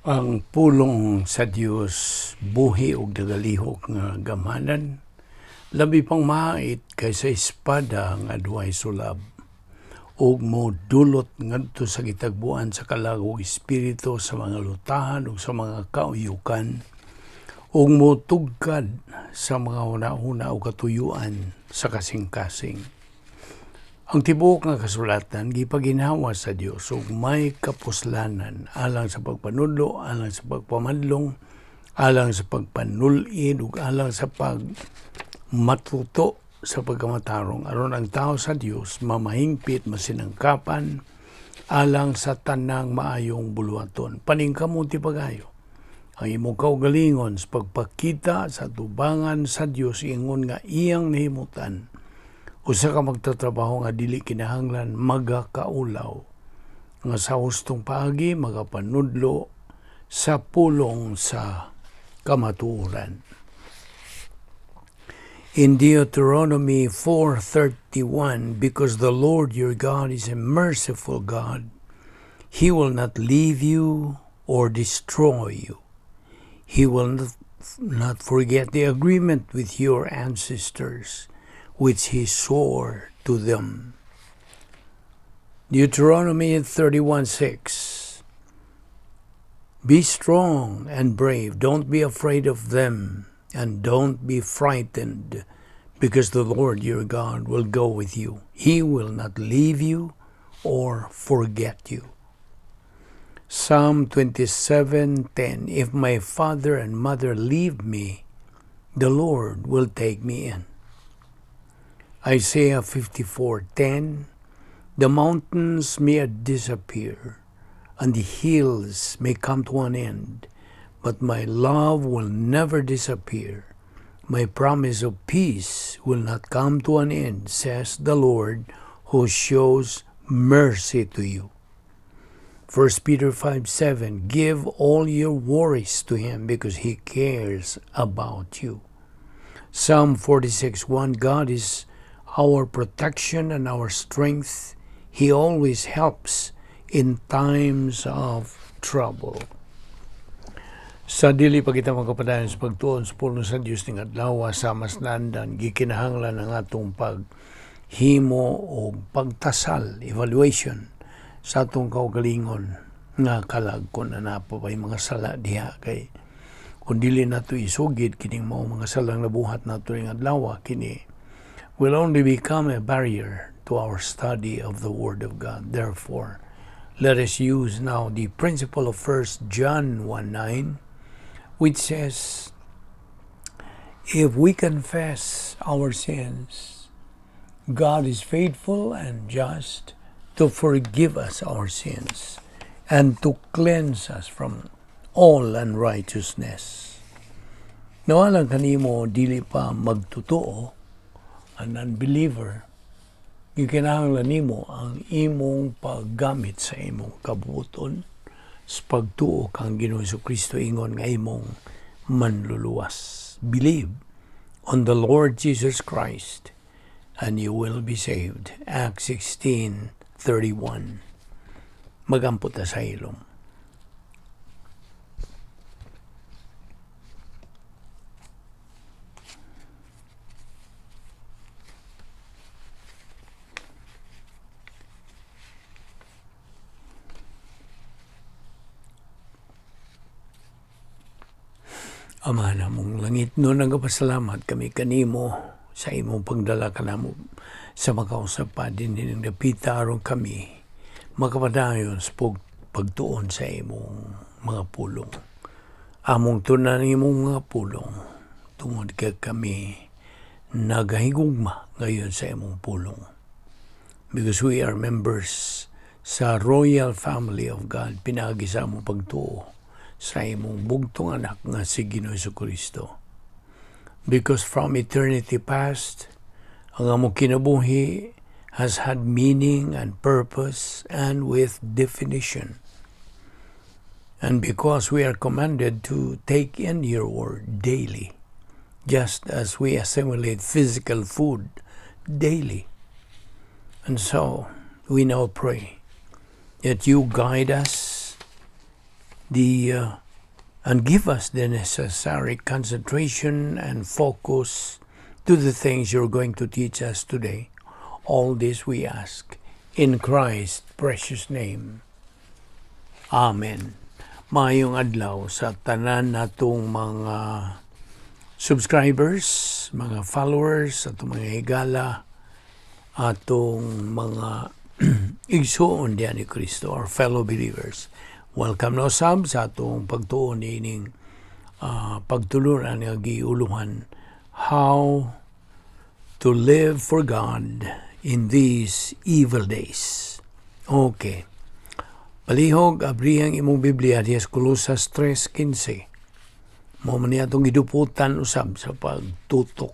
Ang pulong sa Dios buhi ug nagalihok nga gamhanan, labi pang mahait kaysa espada nga duhay sulab, ug modulot ngadto sa gitagbuan sa kalag ug espiritu, sa mga lutahan ug sa mga kauyukan, ug motugkad sa mga hunahuna ug katuyuan sa kasing-kasing. Ang tibuok nga kasulatan gipaginhawa sa Dios ug may kapuslanan alang sa pagpanudlo, alang sa pagpamadlong, alang sa pagpanul-id ug alang sa pagmatuto sa pagkamatarong, aron ang tao sa Dios mamahingpit, masinangkapan alang sa tanang maayong buluhaton. Paningkamot pagayo ang imong kaugalingon sa pagpakita sa tubangan sa Dios ingon nga iyang nahimutan. Usa ka magtatrabaho nga dili kinahanglan magakaulaw, nga sa hustong paagi magapanudlo sa pulong sa kamatuoran. In Deuteronomy 4:31, "Because the Lord your God is a merciful God, he will not leave you or destroy you. He will not forget the agreement with your ancestors, which he swore to them." Deuteronomy 31:6, "Be strong and brave. Don't be afraid of them and don't be frightened, because the Lord your God will go with you. He will not leave you or forget you." Psalm 27:10, "If my father and mother leave me, the Lord will take me in." Isaiah 54:10, "The mountains may disappear and the hills may come to an end, but my love will never disappear. My promise of peace will not come to an end, says the Lord who shows mercy to you." 1 Peter 5:7, "Give all your worries to him because he cares about you." Psalm 46:1, "God is our protection and our strength. He always helps in times of trouble." Sa dili pa kita makapadayon sa pagtuon sa pulong sa Dios ning adlaw sa mas naandan, gikinahanglan ang atong paghimo o pagtasal, evaluation sa atong kaugalingon nga kalag kon naa pa bay mga sala diha, kay kung dili nato isugid kining mao mga salang nabuhat nato ning adlaw, kini will only become a barrier to our study of the Word of God. Therefore, let us use now the principle of 1 John 1:9, which says, "If we confess our sins, God is faithful and just to forgive us our sins and to cleanse us from all unrighteousness." Nawalang kanimo dili pa magtotoo, an unbeliever, gikinahanglan nimo ang imong paggamit sa imong kabuoton sa pagtuo kang Ginoong Kristo ingon nga imong manluluwas. Believe on the Lord Jesus Christ and you will be saved. Acts 16:31. Magampo ta sa hilom. Ama namong langitnon, nagapasalamat kami kanimo sa imong pagdala kanamo sa makausap pa din ng dapita aron kami makapadayon sa pagtuon sa imong mga pulong. Among tunan ang imong mga pulong tungod kay kami nagahigugma ngayon sa imong pulong. Because we are members sa royal family of God, pinaagi sa among pagtuo sa imong bugtong anak nga si Ginoo Kristo. Because from eternity past, ang among kinabuhi has had meaning and purpose and with definition. And because we are commanded to take in your word daily, just as we assimilate physical food daily. And so, we now pray that you guide us the and give us the necessary concentration and focus to the things you're going to teach us today. All this we ask in Christ's precious name. Amen. Maayong adlaw sa tanan natong mga subscribers, mga followers, atong mga higala, atong mga igsuon diha ni Kristo, our fellow believers. Welcome na usab sa atong pagtuon niining pagtulunan nga giuluhan, "How to Live for God in These Evil Days." Okay. Palihog, abriha ang imong Biblia diha sa Kolosas 3:15. Mao man ni atong giduputan usab sa pagtutok.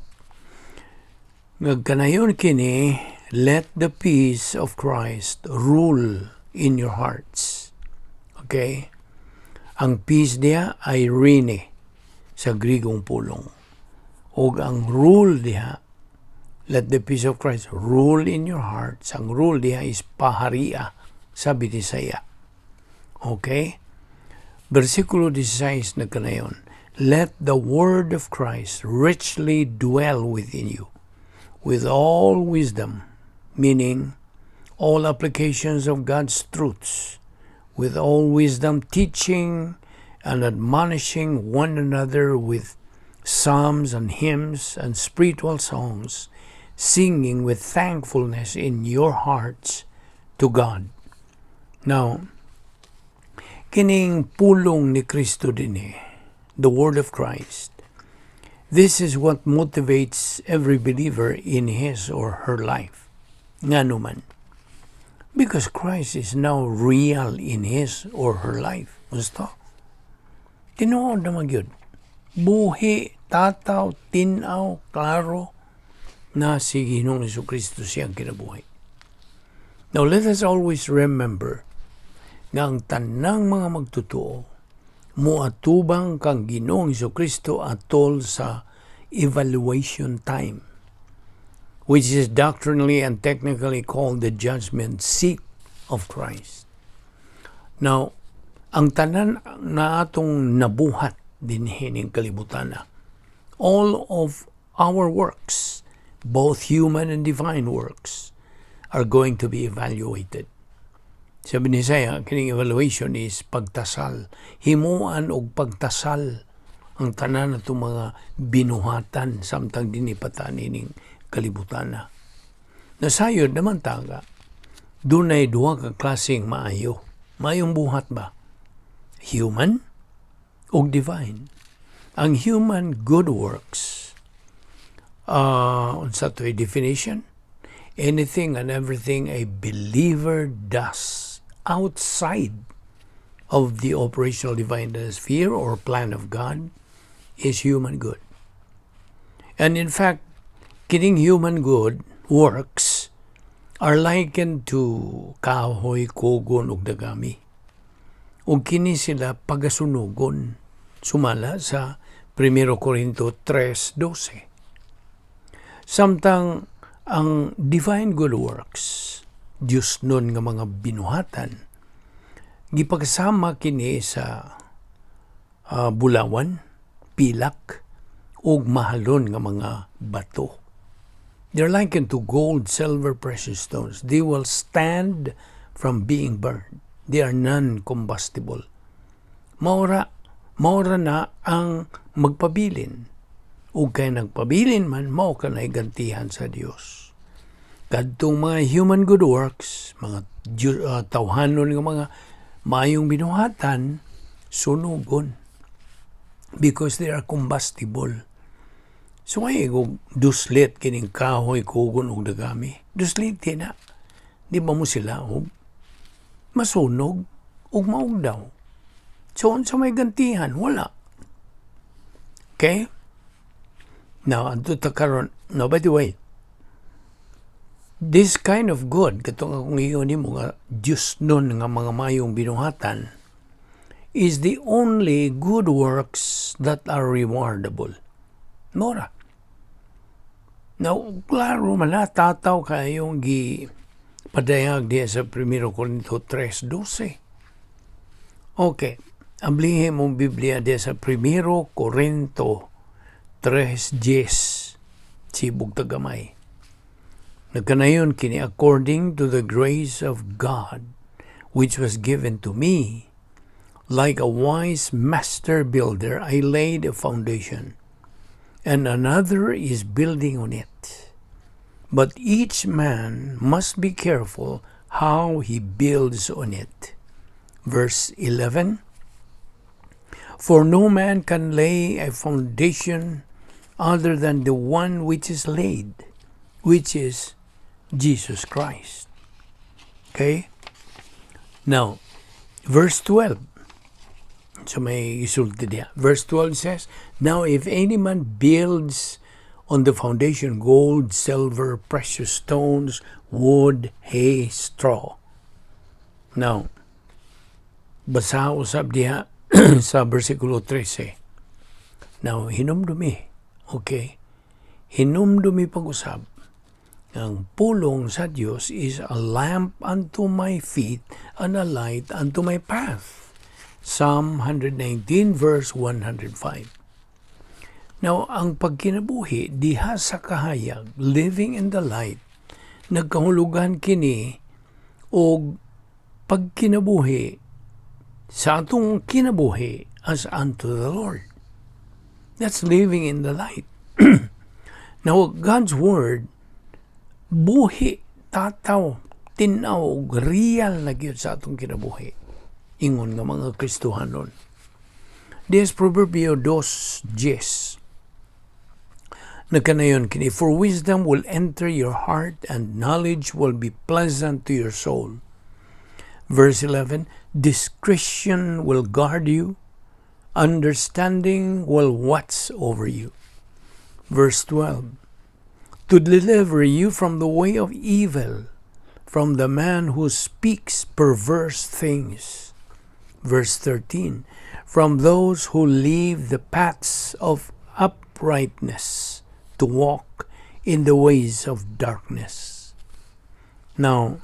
Nagkanayon kini, "Let the peace of Christ rule in your hearts." Okay? Ang peace diha ay eirene sa Grigong pulong. Og ang rule diha, "Let the peace of Christ rule in your hearts." Ang rule diha is paharia sa Binisaya. Okay? Versikulo 16 nagkanayon, "Let the word of Christ richly dwell within you, with all wisdom," meaning all applications of God's truths, "with all wisdom, teaching and admonishing one another with psalms and hymns and spiritual songs, singing with thankfulness in your hearts to God." Now, kining pulong ni Kristo dinhi, the word of Christ, this is what motivates every believer in his or her life. Ngano man? Because Christ is now real in his or her life. Gusto? Tinuod naman yun. Buhi, tataw, tinaw, klaro na si Ginoong Kristo siyang kinabuhi. Now, let us always remember nga ang tanang mga magtotoo moatubang kang Ginoong Kristo atol sa evaluation time, which is doctrinally and technically called the judgment seat of Christ. Now, ang tanan na atong nabuhat dinhi ning kalibutan, all of our works, both human and divine works, are going to be evaluated. Sa Binisaya, kining evaluation is pagtasal. Himuan og pagtasal ang tanan natong mga binuhatan samtang dinhi pa ta nining kalibutan na. Nasayod naman ta nga dunay duha ka klaseng maayo. Maayong buhat ba? Human ug divine. Ang human good works, unsa to definition? Anything and everything a believer does outside of the operational divine sphere or plan of God is human good. And in fact, kining human good works are likened to kahoy, kugon ug dagami. Ug kini sila pagasunugon sumala sa 1 Corinto 3:12. Samtang ang divine good works, Diyos nun nga mga binuhatan, gipagkasama kini sa bulawan, pilak, ug mahalon nga mga bato. They're likened to gold, silver, precious stones. They will stand from being burned. They are non-combustible. Maura na ang magpabilin. Ug kay nagpabilin man, mao ka gantihan sa Dios. Kadtong mga human good works, mga tawhanon nga mga maayong binuhatan, sunugon because they are combustible. So ay kung duslit kining kahoy, kugon ug dagami, duslit na. Di ba mo sila og masunog ug maugdaw? So unsa may gantihan? Wala. Okay? Now, adto ta karon. Now, by the way, this kind of good, katong akong ingon nimo nga Diyos nun nga mga mayong binuhatan, is the only good works that are rewardable. Mora. Now, klaro man na, tataw kayong gi padayag diya sa 1 Corinto 3:12. Okay. Ablihi imong Biblia diya sa Primero Corinto 3:10. Sibog tagamay. Nagkanayon kini, "According to the grace of God, which was given to me, like a wise master builder, I laid a foundation, and another is building on it. But each man must be careful how he builds on it." Verse 11: "For no man can lay a foundation other than the one which is laid, which is Jesus Christ." Okay? Now, verse 12. So may isulti diya. Verse 12 says, "Now if any man builds on the foundation gold, silver, precious stones, wood, hay, straw." Now, basa usab diha sa versikulo 13. Now, hinumdumi. Okay? Hinumdumi pag-usab. Ang pulong sa Dios is a lamp unto my feet and a light unto my path. Psalm 119 verse 105. Now, ang pagkinabuhi diha sa kahayag, living in the light, nagkahulugan kini og pagkinabuhi sa atong kinabuhi as unto the Lord. That's living in the light. Now, God's Word, buhi, tataw, tinaw, real na gyud sa atong kinabuhi. Ingon nga mga Kristohanon. Des Proverbio 2:10. Nagkanayon kini, "For wisdom will enter your heart and knowledge will be pleasant to your soul." Verse 11, "Discretion will guard you, understanding will watch over you." Verse 12, "To deliver you from the way of evil, from the man who speaks perverse things." Verse 13, "From those who leave the paths of uprightness to walk in the ways of darkness." Now,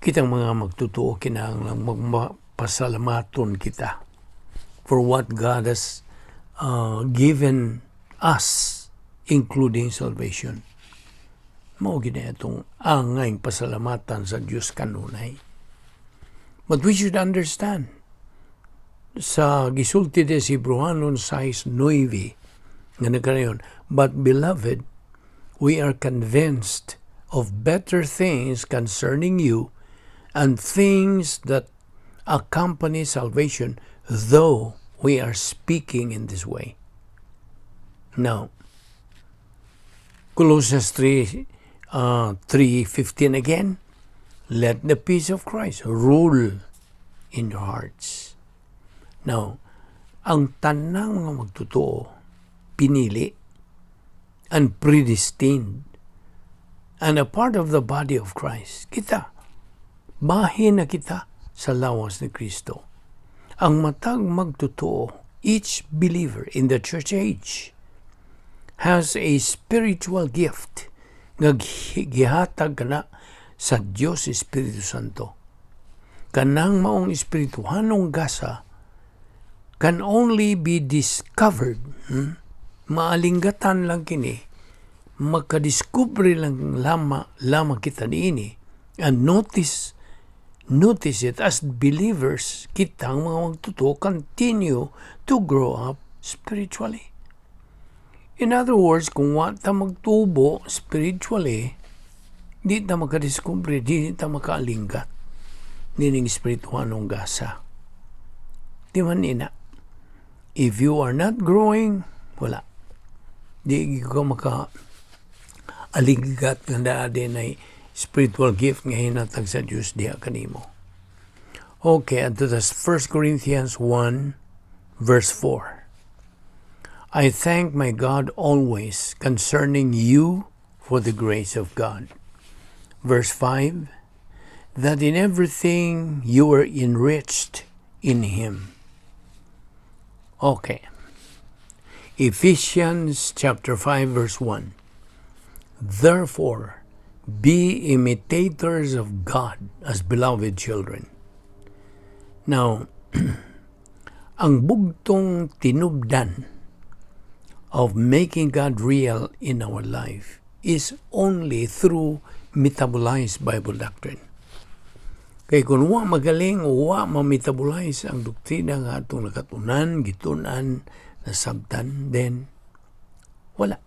kitang mga magtotoo, kinahanglan magpasalamaton kita for what God has given us, including salvation. Mao gyud na itong angay pasalamatan sa Diyos kanunay. But we should understand, sa gisulti de si Hebreohanon 6:9, nga nagkanayon, "But beloved, we are convinced of better things concerning you and things that accompany salvation, though we are speaking in this way." Now, Colossians 3, 3:15 again, "Let the peace of Christ rule in your hearts." Now, ang tanang mga magtotoo, pinili and predestined and a part of the body of Christ. Kita, bahin na kita sa lawas ni Kristo. Ang matag magtotoo, each believer in the church age, has a spiritual gift nga gihatag kana sa Dios Espiritu Santo. Kanang maong espirituhanong gasa can only be discovered. Maalinggatan lang kini, makadiskubre lang lama kita niini and notice it as believers. Kitang mga magtotoo continue to grow up spiritually. In other words, kung wa ta magtubo spiritually, di ta makadiskubre, di ta makaalinggat nining espirituhanong gasa. Di man ina? If you are not growing, wala. Di ka maka aliggat nga naa din ay spiritual gift nga hinatag sa Dios diha kanimo. Okay, and to the 1 Corinthians 1 verse 4. "I thank my God always concerning you for the grace of God." Verse 5, "That in everything you were enriched in Him." Okay. Ephesians chapter 5 verse 1. "Therefore, be imitators of God as beloved children." Now, Ang bugtong tinubdan of making God real in our life is only through metabolized Bible doctrine. Kay kung wa magaling o wa ma-metabolize ang doktrina nga atong nakatunan, gitunan, nasabtan, then wala.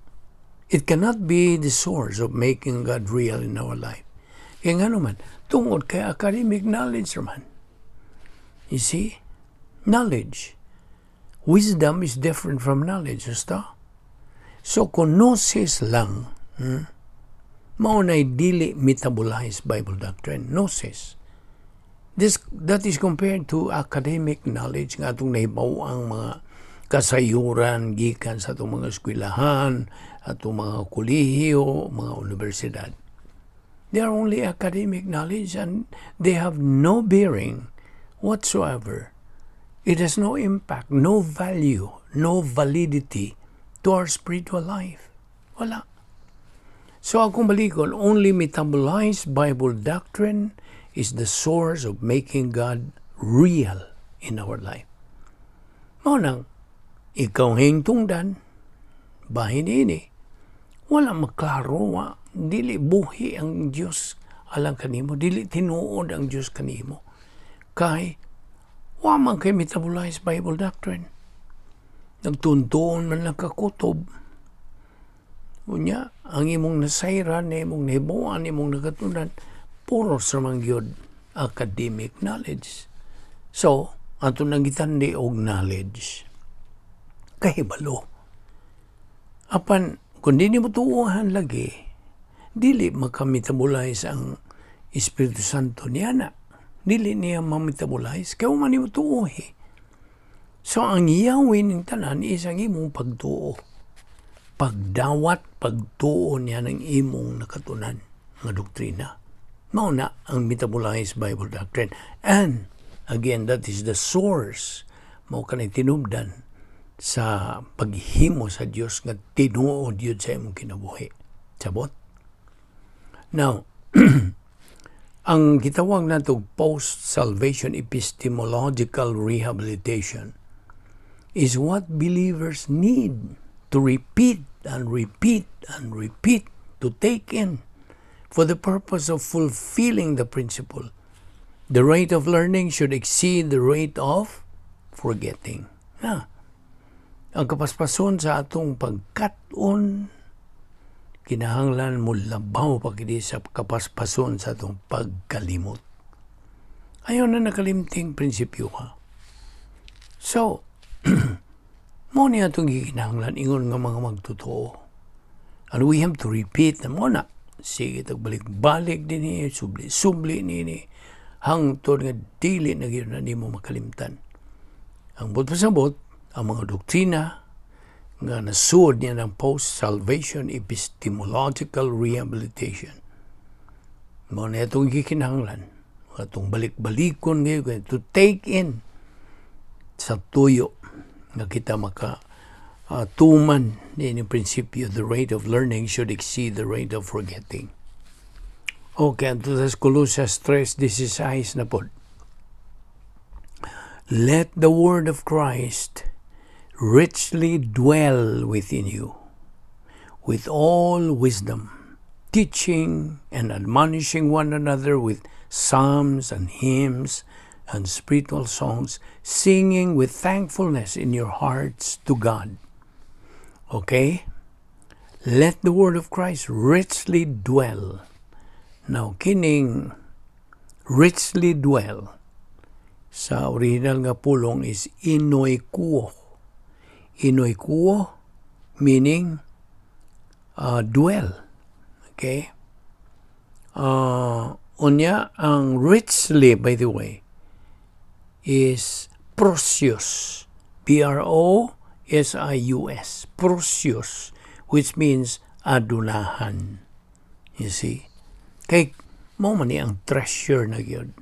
It cannot be the source of making God real in our life. Kaya nga naman, tungod kay academic knowledge man. You see? Knowledge. Wisdom is different from knowledge, basta. So, kung gnosis lang, mao na'y dili metabolized Bible doctrine. Gnosis. That is compared to academic knowledge nga atong nahibaw ang mga kasayuran gikan sa atong mga eskwelahan, atong mga kolehiyo, mga universidad. They are only academic knowledge and they have no bearing whatsoever. It has no impact, no value, no validity to our spiritual life. Wala. So akong balikon, only metabolized Bible doctrine is the source of making God real in our life. Mao nang, ikaw hingtungdan, bahin ini, wala maklaro, wa, dili buhi ang Dios alang kanimo, dili tinuod ang Dios kanimo. Kay, wa man kay metabolized Bible doctrine. Nagtuntuon man lang kakutob. Unya, ang imong nasayran, imong nahibuan, imong nakatunan, puro sa man gyud academic knowledge. So, ato nang gitandi og knowledge. Kahibalo. Apan, kung di nimo tuohan lagi, dili makametabolize ang Espiritu Santo niya na. Dili niya ma-metabolize, kaya man nimo tuohi. So, ang yawin ng tanan is ang imong pagtuo. Pagdawat, pagtuo niya ng imong nakatunan nga doktrina. Mao na ang metabolized Bible doctrine. And, again, that is the source, mao kanay tinubdan sa paghimo sa Dios nga tinuod yun sa imong kinabuhi. Sabot? Now, ang gitawag nato post-salvation epistemological rehabilitation is what believers need to repeat and repeat and repeat to take in for the purpose of fulfilling the principle. The rate of learning should exceed the rate of forgetting. Na, ang kapaspason sa atong pagkat-on kinahanglan mo labaw pa kini sa kapaspason sa atong pagkalimot. Ayaw na nakalimting prinsipyo ka. So, mo ni atong gikinahanglan ingon nga mga magtotoo. And we have to repeat na mo na. Sige, tagbalik-balik din ni, subli-subli nini, hangtod nga dili na gyud na nimo makalimtan. Ang buot pasabot, ang mga doktrina nga nasuod niya ng post-salvation epistemological rehabilitation. Mao na itong gikinahanglan. Atong balik-balikon ngayon to take in sa tuyo nga kita maka tuman ni prinsipyo, the rate of learning should exceed the rate of forgetting. Okay, and sa Colosas 3:16 na po. Let the word of Christ richly dwell within you, with all wisdom, teaching and admonishing one another with psalms and hymns and spiritual songs, singing with thankfulness in your hearts to God. Okay? Let the word of Christ richly dwell. Now, kining richly dwell sa original nga pulong is enoikuo. Enoikuo meaning dwell. Okay? Unya, ang richly, by the way, is prosius. Prosius. Prosius, which means adunahan. You see? Kay mo man ni ang treasure na gyud.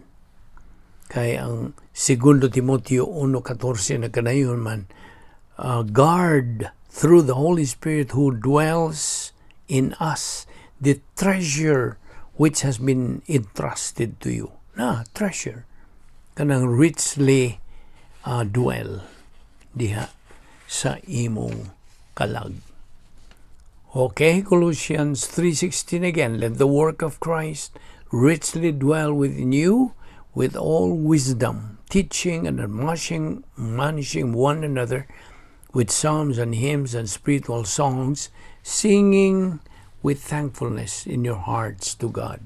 Kay ang Segundo Timoteo 1:14 na kanayon man, guard through the Holy Spirit who dwells in us the treasure which has been entrusted to you. Na, treasure. Kanang richly dwell. diha sa imong kalag. Okay, Colossians 3:16 again, "Let the work of Christ richly dwell within you with all wisdom, teaching and admonishing one another with psalms and hymns and spiritual songs, singing with thankfulness in your hearts to God."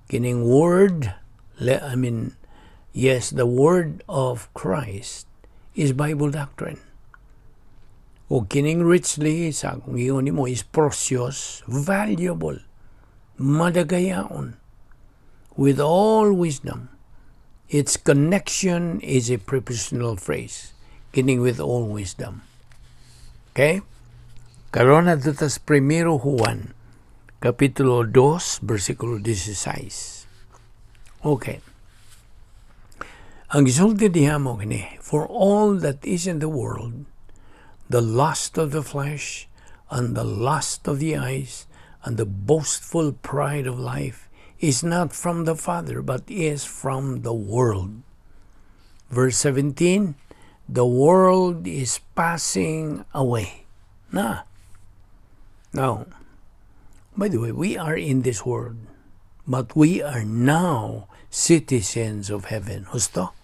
Kining word, I mean, yes, the word of Christ is Bible doctrine. O kining richly, sa akong ingon nimo, is precious, valuable, madagayaon, with all wisdom. Its connection is a prepositional phrase, kining "with all wisdom." Okay? Karon adto tas Primero Juan, Kapitulo 2, versikulo 16. Okay. Ang gisulti diha mo kini, "For all that is in the world, the lust of the flesh, and the lust of the eyes, and the boastful pride of life, is not from the Father, but is from the world." Verse 17, "The world is passing away." Na. Now, by the way, we are in this world, but we are now citizens of heaven. Husto?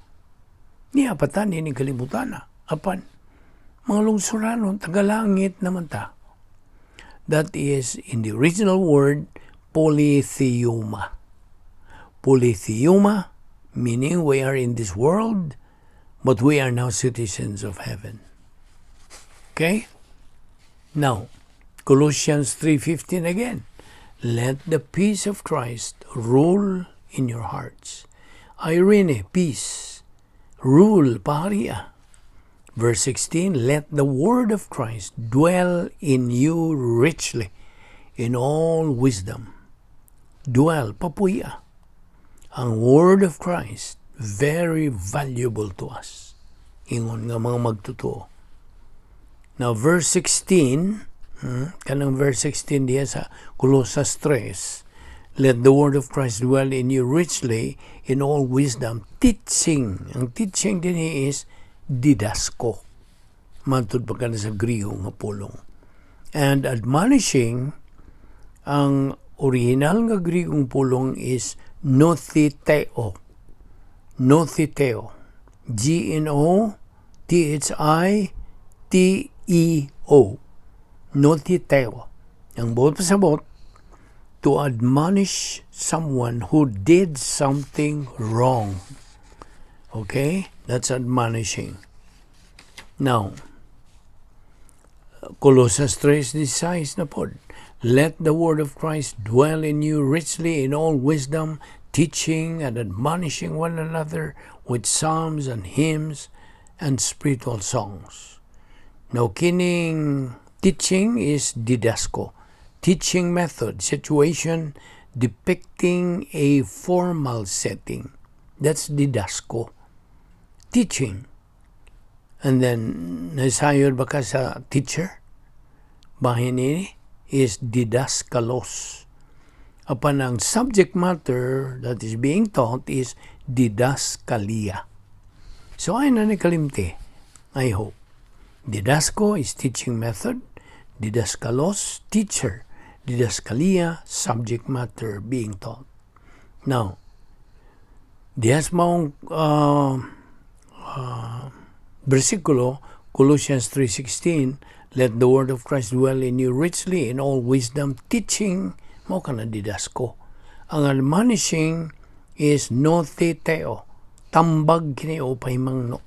Niya pa ta ni kalibutan na. Apan, mga lungsuranon, tagalangit naman ta. That is, in the original word, polytheoma. Polytheoma, meaning we are in this world, but we are now citizens of heaven. Okay? Now, Colossians 3:15 again. "Let the peace of Christ rule in your hearts." Eirene, peace. Rule, paharia. Verse 16, "Let the word of Christ dwell in you richly in all wisdom." Dwell, papuya. Ang word of Christ, very valuable to us. Ingon nga mga magtotoo. Now, verse 16, kanang verse 16 diya sa Colosas 3, "Let the word of Christ dwell in you richly in all wisdom, teaching." Ang teaching din is didasko. Matud pa ka na sa Griego nga pulong. And admonishing, ang original nga Griegong pulong is nothiteo. Nothiteo. Nothiteo. Nothiteo. Ang buot pasabot, to admonish someone who did something wrong. Okay? That's admonishing. Now, Colosas 3:16 na pod. "Let the word of Christ dwell in you richly in all wisdom, teaching and admonishing one another with psalms and hymns and spiritual songs." Now, kining teaching is didasko. Teaching method, situation depicting a formal setting. That's didasko. Teaching. And then, nasayod ba ka sa teacher? Bahin ini is didaskalos. Apan ang subject matter that is being taught is didaskalia. So ay na ni kalimti, I hope. Didasko is teaching method, didaskalos, teacher, didaskalia, subject matter being taught. Now, dihas maong versikulo, Colossians 3:16, "Let the word of Christ dwell in you richly in all wisdom, teaching," mao kana didasko. Ang admonishing is notheteo. Tambag kini o pahimangno.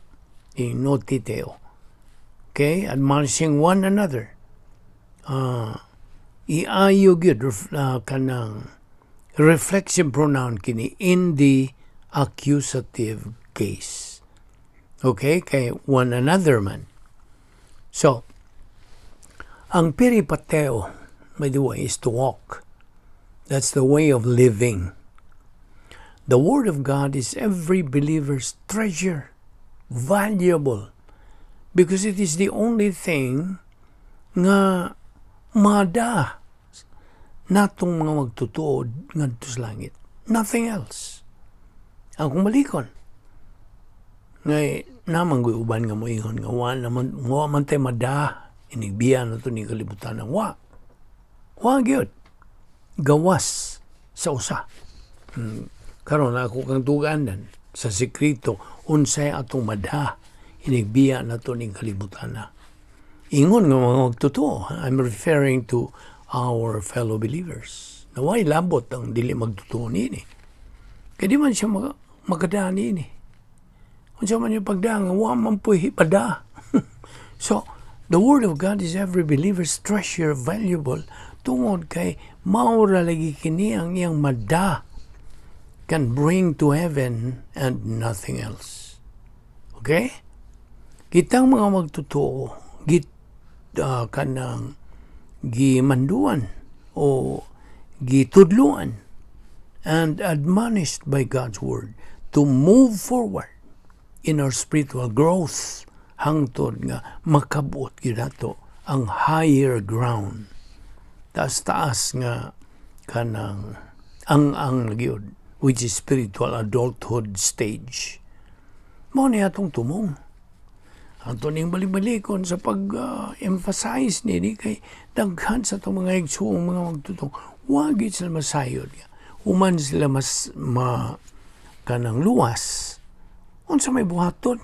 Notheteo. Okay? Admonishing one another. Iayo gyud kanang reflexive pronoun kini in the accusative case. Okay? Kay one another man. So, ang peripateo, by the way, is to walk. That's the way of living. The Word of God is every believer's treasure, valuable, because it is the only thing nga mada natong mga magtutuod ngadto sa langit. Nothing else. Ang kung malikon. Ngay naman ko'y uban nga moingon nga wa naman, wa man tay mada inigbiya nato ni kalibutan ang wa. Wa gyud. Gawas sa usa. Karon ako kang tuganan sa sekreto unsay atong madha inigbiya nato ning kalibutan na. Ingon nga mga magtotoo, I'm referring to our fellow believers. Naway labot ang dili magtotoo niini. Kay di man siya makadaan niini. Unsa man yung pagdaan nga wa man puy pada. So, the Word of God is every believer's treasure, valuable tungod kay mao ra lagi kini ang iyang mada can bring to heaven and nothing else. Okay? Kitang mga magtotoo, git kanang gimanduan o gitudluan and admonished by God's Word to move forward in our spiritual growth hangtod nga makabot gyud nato ang higher ground, taas-taas nga kanang ang gyud, which is spiritual adulthood stage. Mao ni atong tumong. Ato ning balik-balikon sa pag-emphasize nini kay daghan sa atong mga igsuong mga magtutong wa gyud sila masayod. Human sila mas ma kanang luwas unsa may buhaton.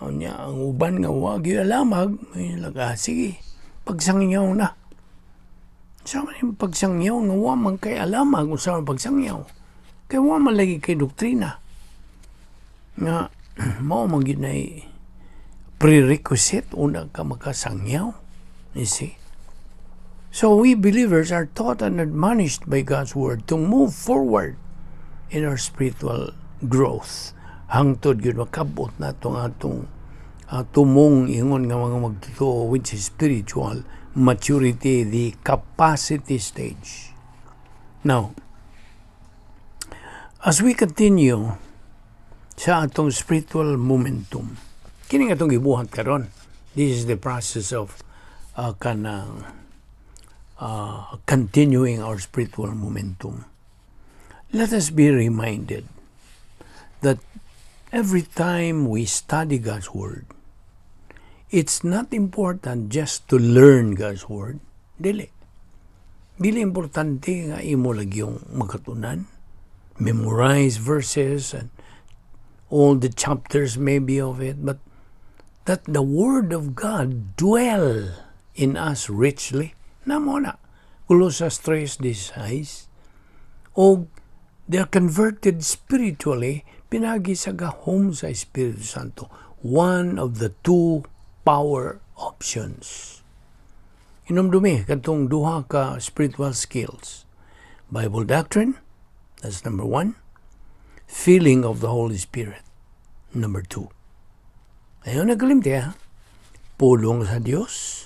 Unya ang uban nga wa gyud alamag may laga, sige, pagsangyaw na. Sa man yung pagsangyaw nga wa man kay alamag unsa man pagsangyaw kay wa man lagi kay doktrina nga mao man gyud nay prerequisite una ka makasangyaw, you see. So we believers are taught and admonished by God's Word to move forward in our spiritual growth hangtod gyud makabot nato ang atong tumong ingon nga mga magtotoo, which is spiritual maturity, the capacity stage. Now, as we continue sa atong spiritual momentum, kini nga atong gibuhat karon, this is the process of kanang continuing our spiritual momentum. Let us be reminded that every time we study God's Word, it's not important just to learn God's Word. Dili. Dili importante nga imo lagi yung makatunan. Memorize verses and all the chapters maybe of it, but that the Word of God dwell in us richly. Namo na. Colossus 3:16. O they are converted spiritually pinagi sa gahom sa Espiritu Santo. One of the two power options. Hinumdumi katong duha ka spiritual skills. Bible doctrine, that's number one. Filling of the Holy Spirit, number two. Ayaw nagkalimti ha. Pulong sa Dios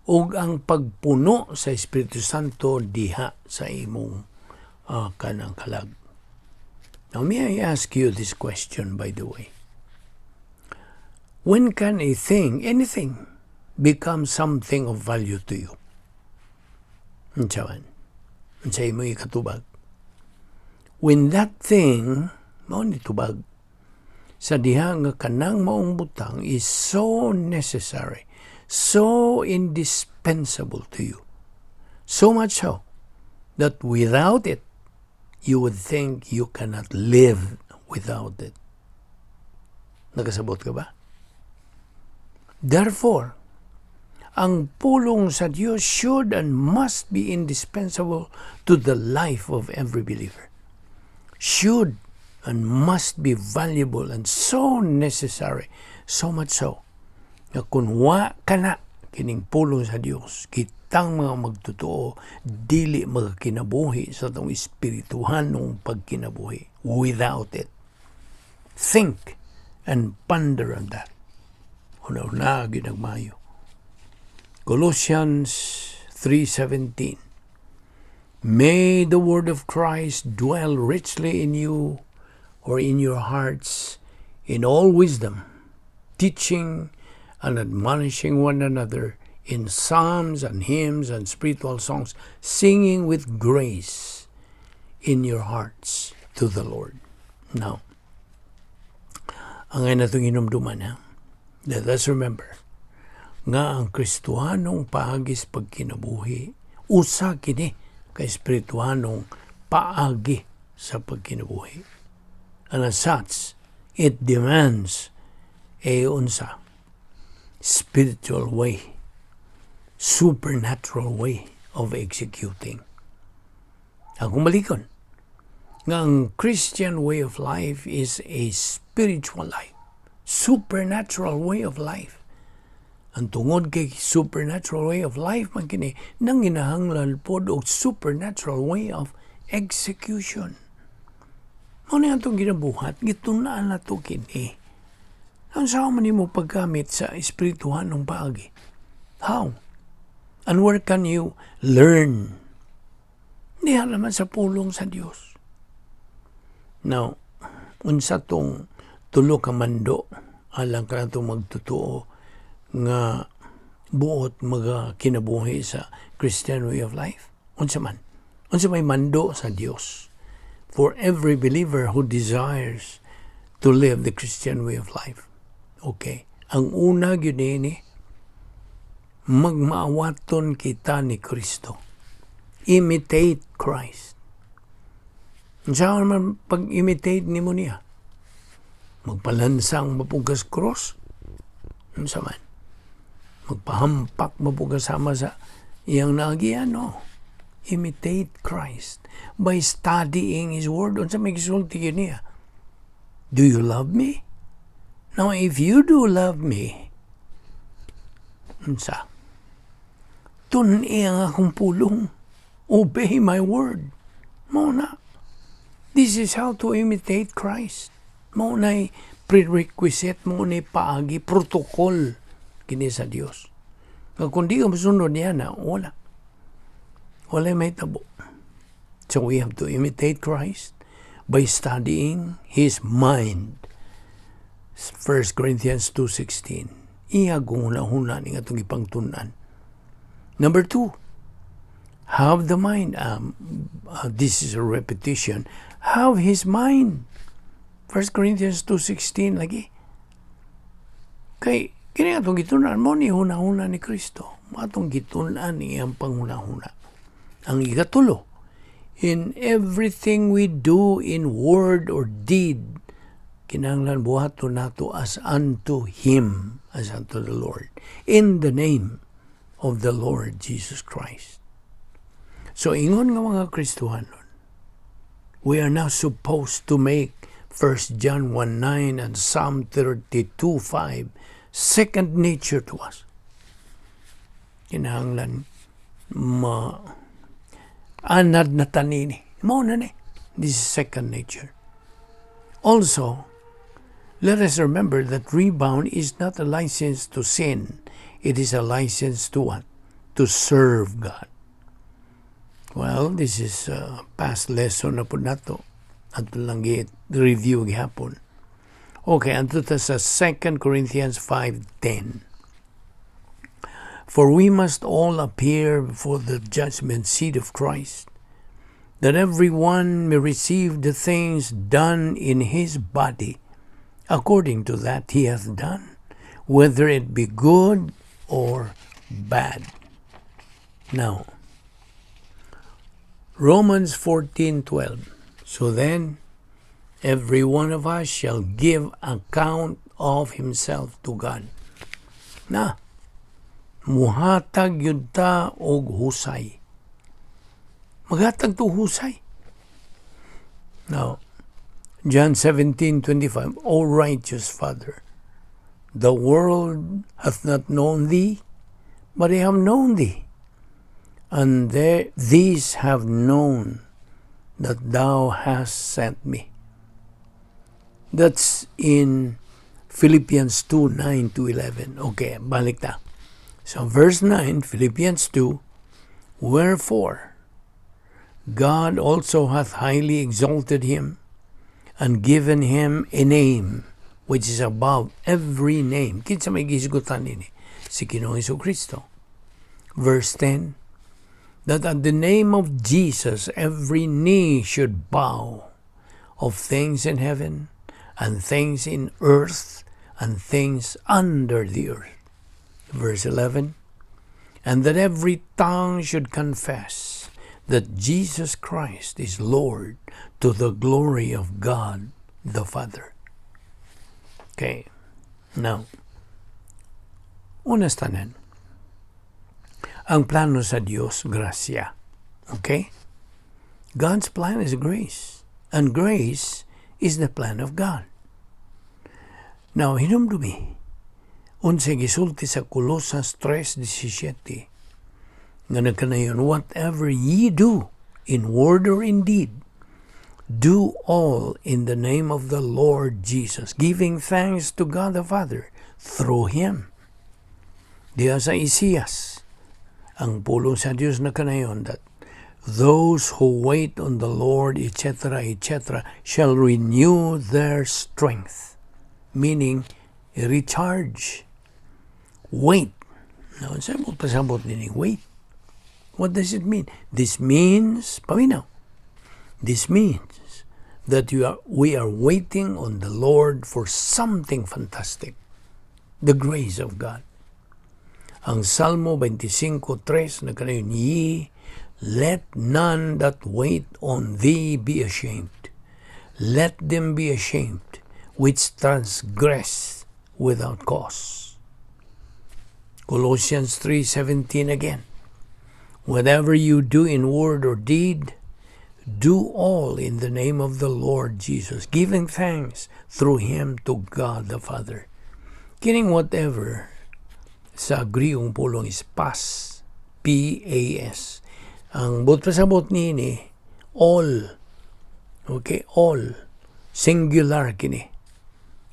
ug ang pagpuno sa Espiritu Santo diha sa imong kanang kalag. Now, may I ask you this question, by the way? When can a thing, anything, become something of value to you? Unsa man? Unsa imo ikatubag? When that thing, mao ni tubag, sa diha nga kanang maong butang is so necessary, so indispensable to you. So much so that without it, you would think you cannot live without it. Nakasabot ka ba? Therefore, ang pulong sa Dios should and must be indispensable to the life of every believer. Should and must be valuable and so necessary, so much so, nga kung wa kana kining pulong sa Dios, kitang mga magtotoo, dili magkinabuhi sa atong espirituhanong pagkinabuhi without it. Think and ponder on that. Una-una, ginagmayo. Colossians 3:17. May the word of Christ dwell richly in you or in your hearts in all wisdom, teaching and admonishing one another in psalms and hymns and spiritual songs, singing with grace in your hearts to the Lord. Now, Angay natong hinumduman, ha? Let us remember nga ang Kristohanong paagi sa pagkinabuhi, usa kini ka espirituhanong paagi sa pagkinabuhi. And as such, it demands a unsa spiritual way, supernatural way of executing. Akong balikon, nga ang Christian way of life is a spiritual life, supernatural way of life. Ang tungod kay supernatural way of life man kini, nanginahanglan pod og supernatural way of execution. Mao ni atong ginabuhat, gitun-an nato kini. Unsa man nimo paggamit sa espirituhanong paagi? How? And where can you learn? Diha naman sa pulong sa Dios. Now, unsa tong tulo ka mando alang kanatong magtutuo nga buot maga kinabuhi sa Christian way of life? Unsa man? Unsa may mando sa Dios for every believer who desires to live the Christian way of life? Okay. Ang una gyud ni magmaawaton kita ni Kristo. Imitate Christ. Unsa man pag-imitate nimo niya? Magpalansang ba pud ka's cross? Unsa man? Magpahampak ba pud ka sama sa iyang naagian? No. Imitate Christ by studying His Word. Unsa may gisulti niya? "Do you love me? Now, if you do love me," unsa? "Tun-i ang akong pulong. Obey my word." Mao na. This is how to imitate Christ. Mao na prerequisite, mao na paagi, protocol kini sa Dios. Nga kung di ka mosunod niya na, wala. Wala mahitabo. So we have to imitate Christ by studying His mind. 1 Corinthians 2.16. Iya huna-huna ni atong ipangtun-an. Number two, have the mind. This is a repetition. Have His mind. 1 Corinthians 2.16 lagi. Kay, kini atong gitun-an mao ni huna-huna ni Kristo. Atong gitun-an iyang panghuna-huna. Ang ikatulo, in everything we do in word or deed, kinahanglan buhaton nato as unto Him, as unto the Lord, in the name of the Lord Jesus Christ. So ingon nga mga Kristohanon, we are now supposed to make 1 John 1:9 and Psalm 32:5 second nature to us. Kinahanglan ma anad na ta nini. Mao na ni. This is second nature. Also, let us remember that rebound is not a license to sin. It is a license to what? To serve God. Well, this is a past lesson na pud nato. Ato lang review gihapon. Okay, adto ta sa 2 Corinthians 5:10. "For we must all appear before the judgment seat of Christ, that every one may receive the things done in his body, according to that he hath done, whether it be good or bad." Now, Romans 14:12. "So then, every one of us shall give account of himself to God." Na, muhatag gyud ta og husay. Maghatag to husay. Now, John 17:25, "O righteous Father, the world hath not known thee, but I have known thee. And these have known that thou hast sent me." That's in Philippians 2, 9 to 11. Okay, balik ta. So verse 9, Philippians 2, "Wherefore, God also hath highly exalted him and given him a name which is above every name." Kinsa may gihisgutan nini? Si Ginoong Kristo. Verse 10, "That at the name of Jesus every knee should bow, of things in heaven and things in earth and things under the earth. Verse 11, and that every tongue should confess that Jesus Christ is Lord, to the glory of God the Father. Okay. Now, una sa tanan, ang plano sa Dios, grasya. Okay? God's plan is grace. And grace is the plan of God. Now, hinumdumi, unsay gisulti sa Colosas 3:17 nga nagkanayon, "Whatever ye do in word or in deed, do all in the name of the Lord Jesus, giving thanks to God the Father through Him." Diha sa Isaias, ang pulong sa Dios na kanayon that those who wait on the Lord, etc., etc., shall renew their strength. Meaning, recharge. Wait. Now, sa mo pasabot nining wait? What does it mean? This means, paminaw, this means that we are waiting on the Lord for something fantastic, the grace of God. Ang Salmo 25:3 nagkanayon, "Yea, let none that wait on thee be ashamed. Let them be ashamed which transgress without cause." Colossians 3:17 again. "Whatever you do in word or deed, do all in the name of the Lord Jesus, giving thanks through him to God the Father." Kining "whatever" sa Griegong pulong is pas, P-A-S. Ang buot pasabot niini, all. Okay, all. Singular kini.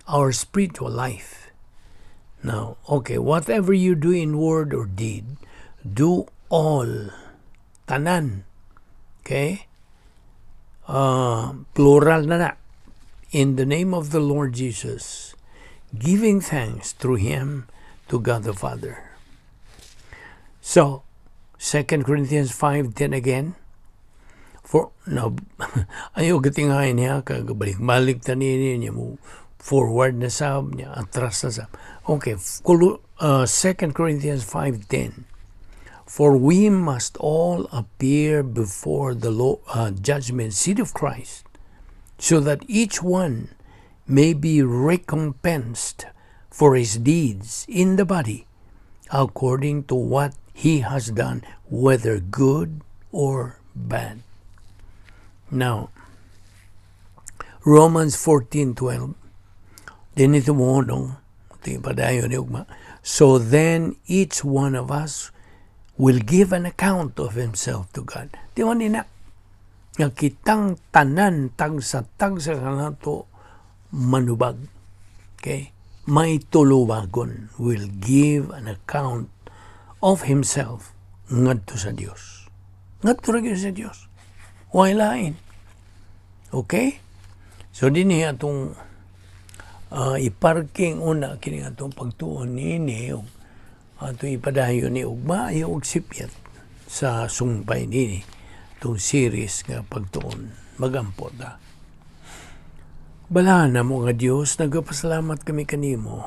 Our spiritual life. Now, okay, whatever you do in word or deed, do all. Tanan. Okay? Plural na na. In the name of the Lord Jesus, giving thanks through Him to God the Father. So, 2 Corinthians 5:10 again. For, no, ayaw gatingahin niya, kagabalik-balik ta niya mo, forward na sab niya, atras na sab. Okay, 2 Corinthians 5:10. "For we must all appear before the judgment seat of Christ, so that each one may be recompensed for his deeds in the body, according to what he has done, whether good or bad." Now, Romans 14:12, dinito mo nung, padayon ni ugma. "So then each one of us will give an account of himself to God." Di ba nina? Nga kitang tanan, tagsa-tagsa kanato manubag. Okay? May tulubagon, will give an account of himself ngadto sa Dios. Ngadto ra gyud sa Dios. Way lain. Okay? So dinhi atong iparking una kini atong pagtuon niini ug atong ipadayon ni ugma og sipyat sa sungpay nini itong series nga pagtuon. Magampo ta. Balaan namo nga Dios, nagapasalamat kami kanimo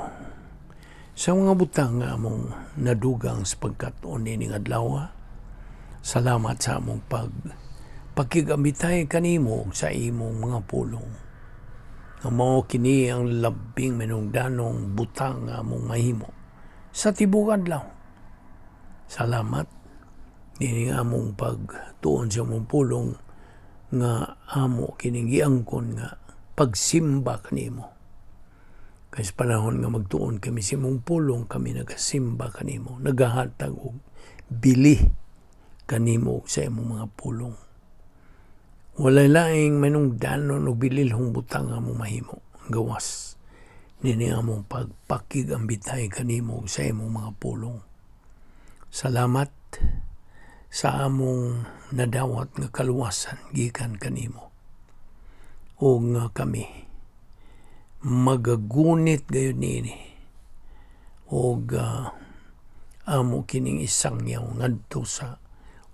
sa mga butang nga among nadugang sa pagkat-on nining adlaw. Salamat sa among pakigamitay kanimo sa imong mga pulong. Nga mao kini ang labing manungdanong butang nga among mahimo sa tibuok adlaw. Salamat nining among pagtuon sa among pulong nga amo kining giangkon nga pagsimba kanimo. Kay sa panahon nga magtuon kami sa imong pulong, kami nagasimba kanimo, nagahatag og bili kanimo sa imong mga pulong. Walay laing manungdanon og bililhong butang nga among mahimo gawas nini among pagpakigambitay kanimo sa imong mga pulong. Salamat sa among nadawat nga kaluwasan gikan kanimo. O nga kami magagunit gayud niini og amo kining isangyaw ngadto sa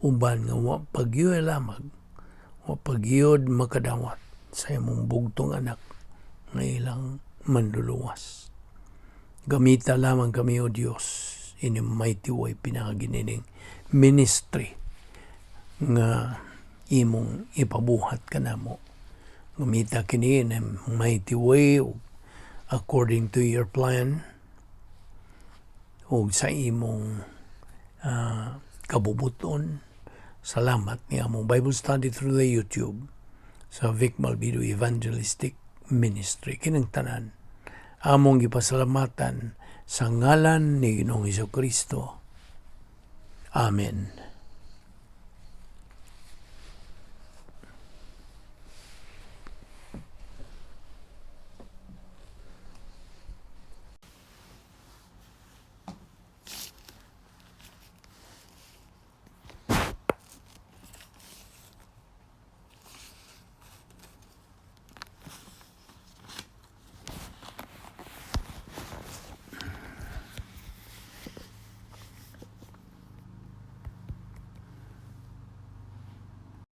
uban nga wa pa gyud lamag, wa pa gyud makadawat sa imong bugtong anak Nga ilang Manluluwas. Gamita lamang kami, O Dios, in a mighty way pinaagi nining ministry nga imong ipabuhat kanamo. Gamita kini in a mighty way according to your plan ug sa imong kabubuton. Salamat ni among Bible study through the YouTube sa Vic Malvido Evangelistic Ministry. Kining tanan among gipasalamatan sa ngalan ni Ginoong Kristo. Amen.